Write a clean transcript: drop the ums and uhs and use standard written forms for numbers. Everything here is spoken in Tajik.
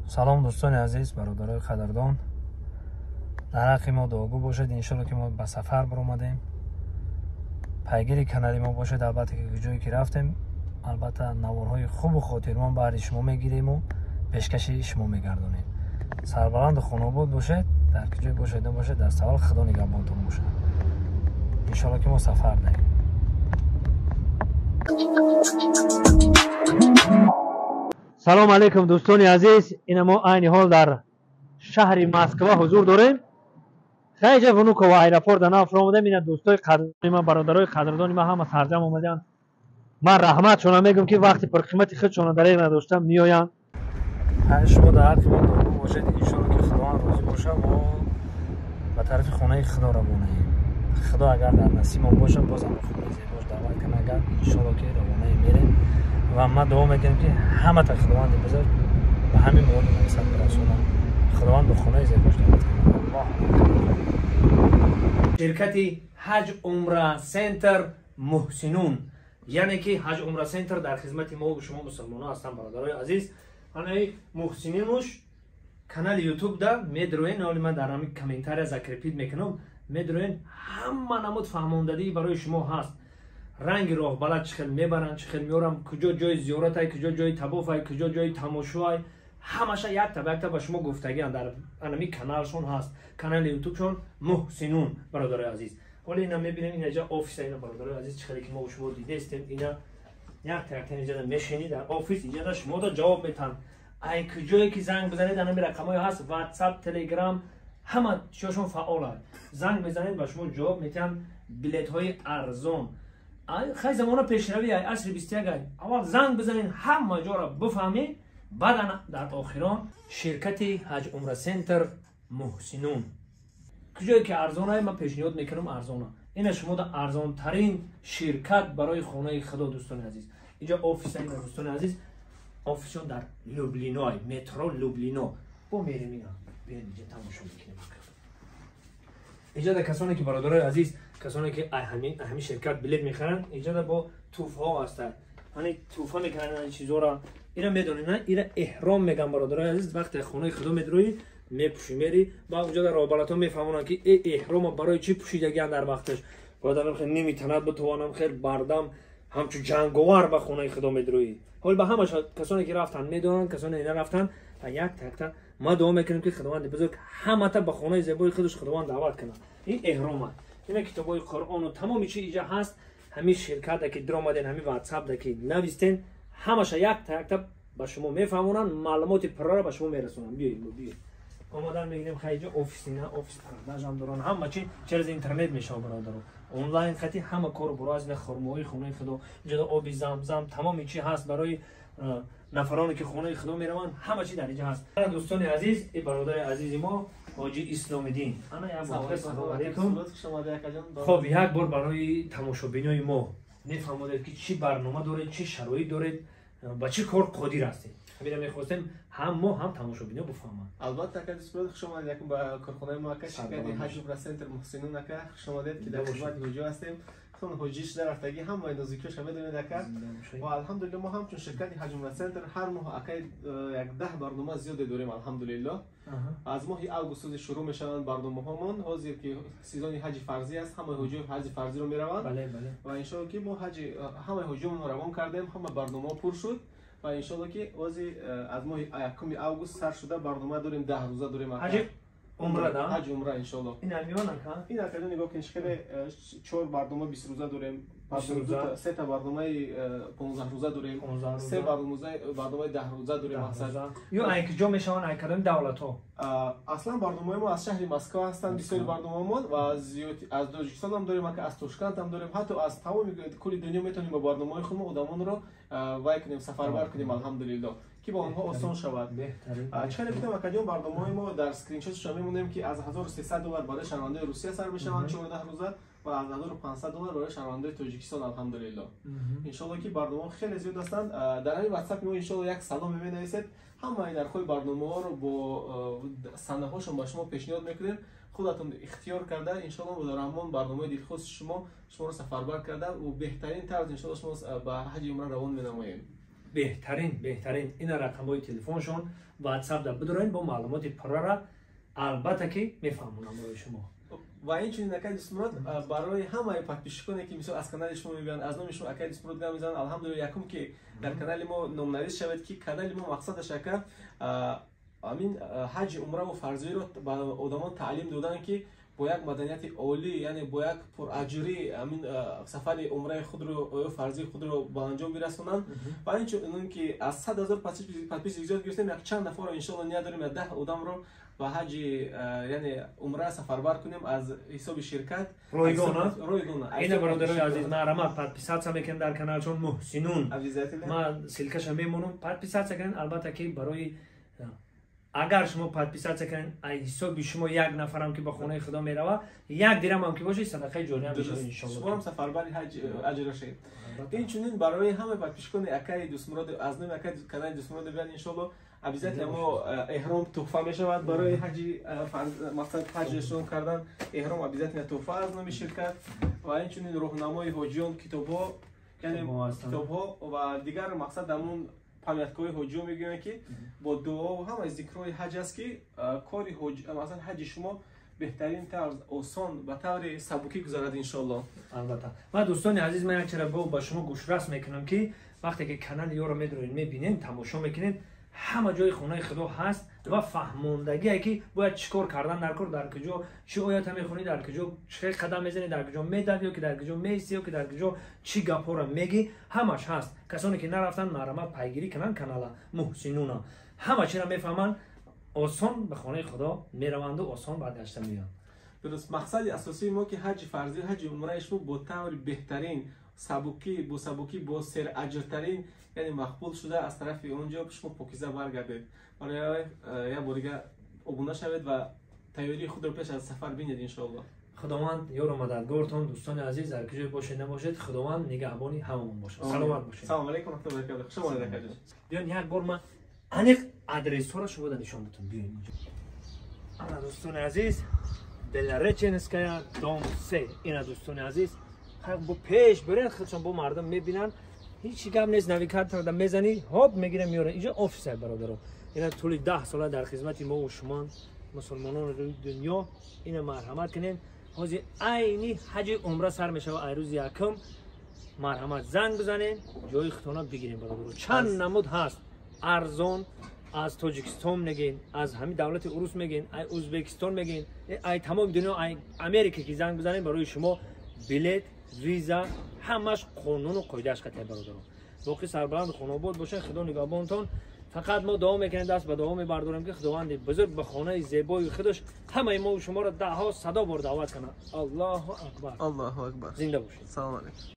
Салом, дӯстони азиз, бародарои қадрдон, дар ҳаққи мо дуогӯ бошед. Иншолло, ки мо ба сафар баромадем. Пайгири канали мо бошед. Албатта, ки ҷое ки рафтем, албатта, наворҳои хубу хотирмон баҳри шумо мегириму пешкаши шумо мегардонем. Сарбаланду хонобод бошед, дар куҷое бошед набошед. Даст аввал Худо нигаҳбонтон бошад. Иншолло, ки мо сафар даем. Салом алейкум, дӯстони азиз. Ина мо айни ҳол дар шаҳри Москва ҳузур дорем. Хайҷа Внуково аэропорт нав фуромадем. Ина дӯстои қадрдони ман, бародарои қадрдони ман ҳама сарҷам омаданд. Ман раҳматшона мегӯм, ки вақти пурқимати худшона дареғ надошта меоянд. Шумо дар ҳаққи мо дуогӯ бошед. Иншолло, ки Худованд розӣ бошад, мо ба тарафи хонаи Худо равонаем. Худо агар дар насибмон бошад, боз ҳам хонаи зебош даъват кунад, агар иншолло, ки равонаи мерем. Ва ман дуо мекунем, ки ҳамата Худованди бузург ба ҳамин маводи мақсад бирасонад, Худованд ба хонаи зебош даъват кунад. Аллоҳ. Ширкати Ҳаҷ Умра Центр Муҳсинун, яъне ки Ҳаҷ Умра Центр дар хизмати мо шумо мусулмонон ҳастанд. Бародарои азиз, ҳанаи Муҳсининуш канали Ютуб да медроен. Ҳоли ман дар ҳамин комментария закрепить мекунам. Медроен, ҳама намуд фаҳмондадӣ барои шумо ҳаст. Ранги роҳбалад, чӣ хел мебаранд, чӣ хел меорам, куҷо ҷои зиёратай, куҷо ҷои тавофай, куҷо ҷои тамошоай, ҳамаша якта ба якта ба шумо гуфтагиан. Дар анами каналшон ҳаст, канали Ютубшон Муҳсинун. Бародарои азиз, ҳоли ина мебинем, инаҷа офиса. Ина, бародарои азиз, чӣ хеле ки мо шумо дидестем, ина якта якта иҷада мешинӣ дар офис, иҷада шумода ҷавоб метаҳанд. Ай куҷое ки занг бизанед, анами рақамҳое ҳаст, WhatsApp, Telegram, ҳама чиёшон фаъол аст. Занг мезанед, ба шумо ҷавоб метиҳанд. Билетҳои арзон. Хай, замона пешравӣ ай, асри 21 ай. Аввал занг бизанед, ҳама ҷоро бифаҳмед, баъдан дар охирон. Ширкати Ҳаҷ Умра Центр Муҳсинун, куҷое ки арзон ай, ман пешниҳод мекунам, арзона. Ина шумо да арзонтарин ширкат барои хонаи Худо. Дӯстони азиз, инҷо офиса. Ина, дӯстони азиз, офисшон дар Люблино, метро Люблино. Бо мерем, ина биёед, инҷа тамошо мекунем. Инҷа да касоне ки, бародарои азиз, касоне ки ҳамин ширкат билет мехаранд, инҷа бо туфҳо ҳастанд, ҳани туфа мекунанд чизора. Ира медонед, на? Ира эҳром меган, бародарои азиз. Вақте хонаи Худо медроӣ, мепӯшӣ, мери ба онҷо, дар роҳбалатҳо мефаҳмонанд, ки э эҳрома барои чӣ пӯшидагиан. Дар вақташ бояд хел нимитанат битавонам, хел бардам, ҳамчун ҷанговар ба хонаи Худо медроӣ. Ҳол ба ҳамаша касоне ки рафтанд, медонанд, касоне нарафтанд, якта якта. Ма дуо мекунем, ки Худованди бузург ҳамата ба хонаи зебои худаш Худованд даъват кунад. Ин эҳрома, ина китобҳои Қуръону тамоми чи иҷа ҳаст. Ҳамин ширката ки диромаден, ҳамин WhatsApp ки навистен, ҳамаша якта якта ба шумо мефаҳмонанд, маълумоти пурраро ба шумо мерасонанд. Биёед, биёед, омадан мегирем. Хайҷа офис, ина офис, продажам доранд, ҳама чи через интернет мешава, бародаро, онлайн хати ҳама кору буро. Аз ина хурмоҳои хонаи Худо, инҷода оби Замзам, тамоми чи ҳаст барои нафароне ки хонаи Худо мераванд, ҳама чи дар инҷа ҳаст. Дӯстони азиз, и бародари азизи мо ҳоҷи Исломиддин. Ана як бор салом алейкум. Хоб, як бор барои тамошобинои мо мефаҳмонед, ки чӣ барнома доред, чӣ шароит доред, ба чӣ кор қодир ҳастед. Ҳамина мехостем ҳам мо, ҳам тамошобино бифаҳманд. Албатта, ака Дусмурод, хуш омадед якум ба корхонаи мо, ака, ширкати Ҳаҷ Умра Центр Муҳсинун. Ака, хуш омадед, ки дар хизмати ҳуҷо ҳастем. Худтон ҳоҷӣ шуда рафтагӣ, ҳамаи нозикиёша медонед, ака. Ва алҳамдулилло, мо ҳамчун ширкати Ҳаҷ Умра Центр ҳар моҳ, ака, як 10 барнома зиёде дорем, алҳамдулилло. Аз моҳи август ҳозир шурӯъ мешаванд барномаҳомон. Ҳозир ки сезони ҳаҷи фарзӣ аст, ҳамаи ҳоҷиҳо ҳаҷи фарзиро мераванд ва иншоалло, ки мо ҳаҷи ҳамаи ҳоҷиёмонро равон кардем, ҳама барномаҳо пур шуд. Ва иншоалло, ки ҳозир аз моҳи 1-уми август сар шуда барнома дорем, 10 рӯза дорем. Ҳаҷи умра да? Ҳаҷи умра, иншоалло. Ин ҳамиён, ака? Ин, акаҷон, нигоҳ кунед, хеле чор барнома 20 рӯза дорем, сета барномаи 15 рӯза дорем, се барномаи 10 рӯза дорем. Мақсад ё ай куҷо мешаванд, ай кадоми давлатҳо? Аслан барномаи мо аз шаҳри Москва ҳастанд бисёри барномаҳомон ва аз Тоҷикистон ҳам дорем, ака, аз Тошканд ҳам дорем, ҳатто аз тамоми кулли дунё метавонем ба барномаҳои худ мо одамонро вай кунем, сафарбар кунем, алҳамдулилло, ки ба онҳо осон шавад. Чӣ хеле гуфтам, акаҷон, барномаҳои мо дар скриншотшон мемонем, ки аз 1300 доллар барои шаҳрвандои Русия сар мешаванд 14 рӯза ва аз 1500 доллар барои шаҳрвандои Тоҷикистон, алҳамдулилло. Иншолло, ки барномаҳо хеле зиёд ҳастанд. Дар ҳамин WhatsApp мо, иншолло, як салом менависед, ҳамаи нархҳои барномаҳоро бо санаҳошон ба шумо пешниҳод мекунем. Худатон ихтиёр карда, иншолло, дар ҳамон барномаи дилхости шумо шуморо сафарбар карда ва беҳтарин тарз, иншолло, шумо ба ҳаҷи умра равон менамоем. Беҳтарин, беҳтарин. Ина рақамҳои телефоншон, WhatsApp да бидорен, бо маълумоти пуррара албатта ки мефаҳмонам барои шумо. Ва инчунин, акай Дустмурод, барои ҳамаи подписчиконе, ки мисол аз канали шумо мебинанд, аз номи шумо акай Дустмурод гап мезананд, алҳамдулилла, якум ки дар канали мо номнавис шавед, ки канали мо мақсадаш, ака, амин ҳаҷи умраву фарзиро ба одамон таълим додан, ки бо як маданияти олӣ, яъне бо як пураҷрӣ амин сафари умраи худро ё фарзии худро ба анҷом бирасонанд. Ва инчунин ки аз 100 000 подписчик зиёд гирифтем, як чанд нафарро иншоалло ният дорем, 10 одамро ба ҳаҷи, яъне умра сафарбар кунем аз ҳисоби ширкат. Ройгон. Ройгон. Ина, бародарои азиз, марҳамат, подписаться мекунем дар каналшон Муҳсинун. Ман ссылкаша мемонам, подписаться кунем. Албатта ки барои агар шумо подписаться кунед, ай ҳисоби шумо як нафарам ки ба хонаи худо мерава, як дирамам ки бошад, садақаи ҷория мешавад, иншоалло. Шумоам сафарбари ҳаҷ аҷро шавед. Инчунин барои ҳамаи подписчикони акаи Дустмурод, аз номи акаи канали Дустмурод биёд, иншоалло, обязательно мо эҳром туҳфа мешавад барои ҳаҷи мақсад ҳаҷшон кардан, эҳром обязательно туҳфа аз номи ширкат ва инчунин роҳнамои ҳоҷиён, китобҳо, яъне китобҳо ва дигар мақсад ҳамун памяткаҳои ҳоҷиён мегӯянд, ки бо дуо ва ҳамаи зикрҳои ҳаҷ аст, ки кори масалан ҳаҷи шумо беҳтарин тарз, осон, ба таври сабукӣ гузарад, иншоалло. Албатта. Ва дӯстони азиз, ман як чира ба шумо гӯшрас мекунам, ки вақте ки канали ёро медоред, мебинед, тамошо мекунед, ҳама ҷои хонаи худо ҳаст ва фаҳмондагие, ки бояд чӣ кор кардан дар кор, дар куҷо чӣ оята мехонӣ, дар куҷо чӣ қадам мезанӣ, дар куҷо медавӣ ё ки дар куҷо меистӣ, ё ки дар куҷо чӣ гапҳоро мегӣ, ҳамаш ҳаст. Касоне ки нарафтанд, марҳамат, пайгирӣ кунанд канала Муҳсинуна, ҳама чиро мефаҳманд, осон ба хонаи худо мераванду осон баргашта меоянд. Дуруст. Мақсади асосии мо ки ҳаҷи фарзӣ, ҳаҷи умраи шумо бо таври беҳтарин, сабукӣ, бо сабукӣ, бо сераҷртарин, яъне мақбул шуда, аз тарафи он ҷо шумо покиза баргардед. Барои як бор дига обуна шавед ва тайёрии худро пеш аз сафар бинед, иншоалло. Худованд ёру мададгортон. Дӯстони азиз, дар куҷое бошед набошед, Худованд нигаҳбони ҳамамон бошад. Саломат бошед. Салому алайкум раҳматуллоҳи баракатуҳ. Хуш омадед, акаҷон. Биён, як бор ман аниқ адресҳоро шумо да нишон битон. Биён инҷо. Ана, дӯстони азиз, Белореченская, дом 3. Ина, дӯстони азиз, бо пеш бирен, худшон бо мардум мебинанд, ҳеҷ гап нест. Навигаторда мезанӣ, ҳоп, мегирем, меёрем инҷо офиса. Бародаро, ина тӯли 10 сола дар хизмати мо шумо мусулмонони рӯи дунё. Ина, марҳамат кунем, ҳозир айни ҳаҷи умра сар мешава, ай рӯзи якум. Марҳамат, занг бизанем, ҷои худтона бигирем. Бародаро, чанд намуд ҳаст, арзон аз Тоҷикистон мегин, аз ҳамин давлати урус мегин, ай Ӯзбекистон мегин, ай тамоми дунё, ай Америка ки занг бизанем, барои шумо билет, виза, ҳамаш қонуну қоидааш қатъия. Бародаро, боқӣ сарбаланду хонобод бошед, Худо нигаҳбонтон. Фақат мо дуо мекунем, даст ба дуо мебардорем, ки Худованди бузург ба хонаи зебои худаш ҳамаи мо шуморо даҳҳо садо бор даъват кунад. Аллоҳу акбар. Аллоҳу акбар. Зинда бошед. Салом алейкум.